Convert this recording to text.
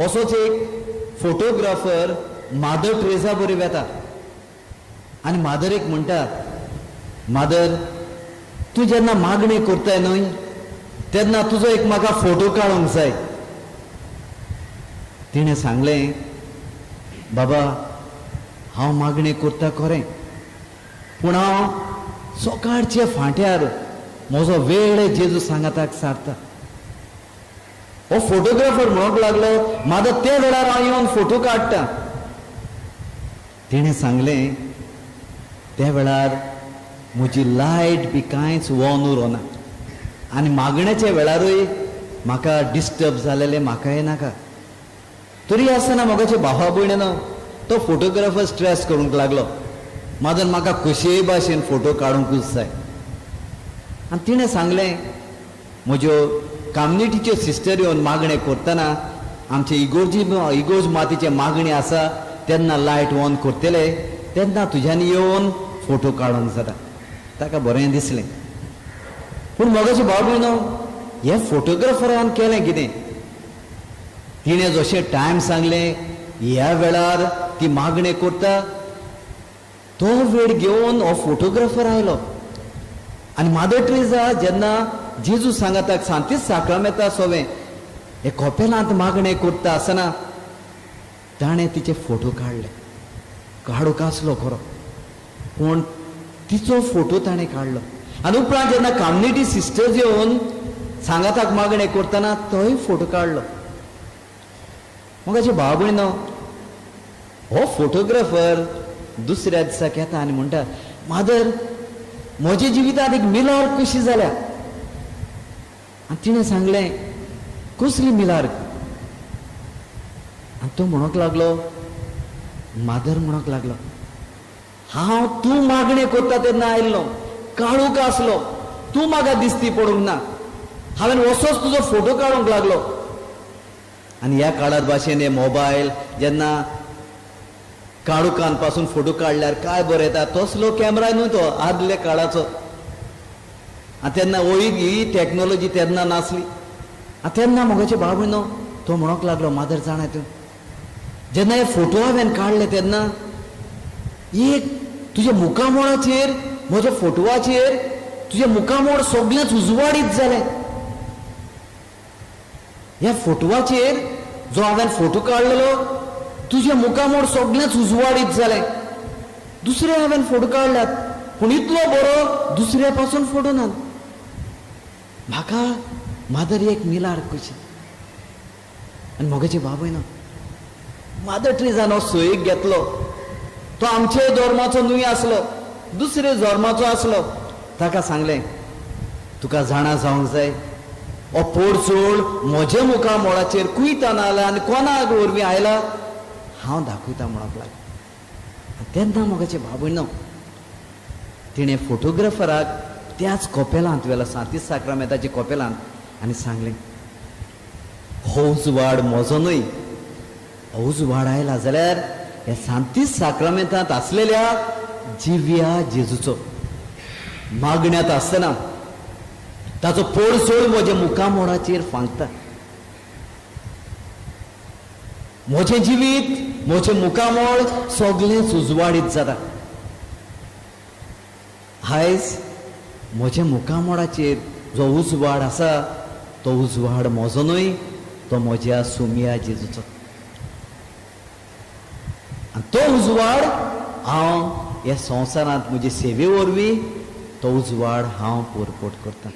असोच एक फोटोग्राफर मादर ट्रेजा बरी वेता आनी मादरेक म्हणटा, मादर तूं जेन्ना मागणी करताय न्हय तेन्ना तुजो एक म्हाका फोटो काडूंक जाय. तिणें सांगलें, बाबा हांव मागणी करता खरें, पूण हांव सकाळचे फांट्यार म्हजो वेळ जेजू सांगाताक सारता. हो फोटोग्राफर म्हणूंक लागलो, मादर त्या वेळार हांव येवन फोटो काडटा. तिणें सांगलें, त्या वेळार म्हजी लायट बी कांयच ऑन उरना आनी मागण्याच्या वेळारूय म्हाका डिस्टर्ब जालेलें म्हाकाय नाका. तरी आसतना म्हज्या भावा भयणीन तो फोटोग्राफर स्ट्रेस करूंक लागलो, मादर म्हाका कशेय भाशेन फोटो काडूंकूच जाय. आनी तिणें सांगलें, म्हज्यो कम्युनिटीच्यो सिस्टर येवन मागणें करतना आमचे इगोर्जी इगोर्ज मातीचे मागणी आसा तेन्ना लायट ऑन करतले तेन्ना तुज्यानी येवन फोटो काडूंक जाता. ताका बरें दिसलें. पूण मोगाचे भाव भयणो, हे फोटोग्राफरान केलें कितें, तिणें जशें टायम सांगलें ह्या वेळार ती मागणें करता तो वेळ घेवन हो फोटोग्राफर आयलो आनी मादर ट्रेजा जेन्ना जेजू सांगाताक सांतीस साक्रामेंता सोवें हे कोपेलांत मागणें करता आसतना ताणें तिचे फोटो काडले. काडूंक आसलो खरो, पूण तिचो फोटो ताणें काडलो. आनी उपरांत जेन्ना कम्युनिटी सिस्टर्स येवन सांगाताक मागणें करतना तोय फोटो काडलो. मोगाचे भाव भयणो, हो फोटोग्राफर दुसऱ्या दिसाक येता आनी म्हणटा, मादर म्हज्या जिवितांत एक मिलार्क कशी जाल्या. आनी तिणें सांगलें, कसली मिलार्क? आनी तो म्हणूंक लागलो, मादर म्हणूंक लागलो, हांव तूं मागणें करता तेन्ना आयिल्लो, काळूक आसलो, तूं म्हाका दिसती पडूंक ना, हांवें असोच तुजो फोटो काडूंक लागलो. आनी ह्या काळार भाशेन हे मोबायल जेन्ना काळुकान पासून फोटो काडल्यार काय बरें येता, तसलो कॅमरा न्हू तो आदल्या काळाचो. आनी तेन्ना वय ही टॅक्नोलॉजी तेन्ना नासली. आनी तेन्ना म्हजे भाव भयणो तो म्हणूंक लागलो, मादर जाणा तूं जेन्ना हे फोटो हांवें काडले तेन्ना एक तुज्या मुखामोळाचेर म्हज्या फोटवाचेर तुजें मुखामोळ सगळेंच उजवाडीत जालें. ह्या फोटवाचेर जो हांवें फोटो काडलेलो तुजें मुखामोळ सगळेंच उजवाडीत जालें. दुसरे हांवें फोटो काडल्यात पूण इतलो बरो दुसऱ्या पासून फोटो ना. म्हाका मादर एक मिलार कशी. आनी म्हगे बाबय ना, मादर ट्रेजान हो सोयीक घेतलो. तो आमचे धर्माचो न्हय आसलो, दुसरे धर्माचो आसलो. ताका सांगलें, तुका जाणा जावंक जाय हो पोरचोळ म्हज्या मुखामोळाचेर कुयतान आयला आनी कोणाक वरवीं आयला हांव दाखयता म्हणूंक लागलो. तेन्ना म्हगे बाबय न्हू तिणें फोटोग्राफराक त्याच कोपेलांत व्हेलो, सांतीस साक्रामेंताच्या कोपेलांत, आनी सांगलें, हो उजवाड म्हजो न्हय, हो उजवाड आयला जाल्यार ह्या सांतीस साक्रामेंतांत आसलेल्या जिव्या जेजूचो. मागण्यांत आसतना ताचो पोरसोळ म्हज्या मुखामोळाचेर फांकता. म्हजें जिवीत म्हजें मुखामोळ सगळेंच उजवाडीत जाता. आयज म्हज्या मुखामोळाचेर जो उजवाड आसा तो उजवाड म्हजो न्हय, तो म्हज्या सुमया जेजूचो. आनी तो उजवाड हांव ह्या संवसारांत म्हजे सेवे वरवीं तो उजवाड हांव पुरपोट करतां.